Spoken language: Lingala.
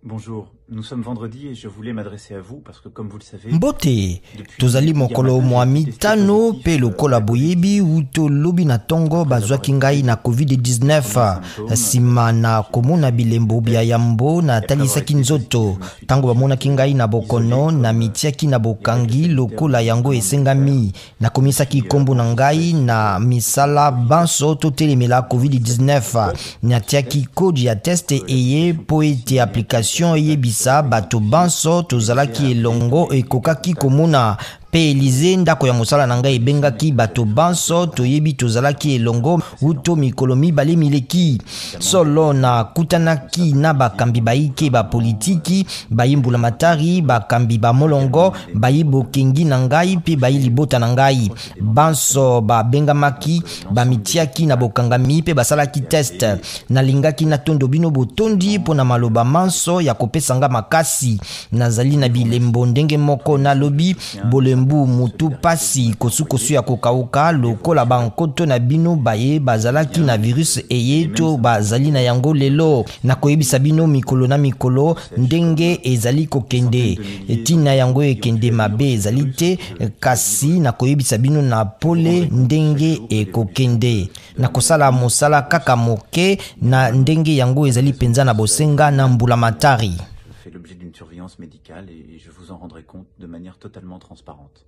Bonjour, nous sommes vendredi et je voulais m'adresser à vous parce que comme vous le savez, Mbote, tozali mokolo mwa mitano mpe lokola boyebi uto lobi na ntongo bazwaki ngai na COVID-19. Nsima na komona bilembo bya yambo natalisaki nzoto. Ntango bamonaki ngai na bokono, namitiaki na bokangi lokola yango esengami. Nakomisaki nkombo na ngai na misala banso totelemela COVID-19. Natiaki code ya test eye mpo ete application eyebisa bato banso tozalaki elongo ekokaki komona. Mpe Elize, ndako ya mosala na ngai ebengaki bato banso toyebi tozalaki elongo uto mikolo mibale mileki. Solo nakutanaki na bakambi baike ba politiki, bayi mbulamatari, bakambi ba molongo, bayi bokengi na ngai mpe bayi libota na ngai. Banso babengamaki, bamitiaki na bokangami mpe basalaki test. Nalingaki natondo bino botondi mpo na maloba manso ya kopesa nga makasi. Nazali na bilembo ndenge moko na lobi, bolembu, mutu pasi, kosukosu ya kokauka, lokola bankoto na bino baye bazalaki na virus eye to bazali na yango lelo. Nakoyebisa bino mikolo na mikolo ndenge ezali kokende. Ntina yango ekende mabe ezali te, kasi nakoyebisa bino na pole ndenge ekokende. Nakosala mosala kaka moke na ndenge yango ezali mpenza na bosenga na mbulamatari. Fait l'objet d'une surveillance médicale et je vous en rendrai compte de manière totalement transparente.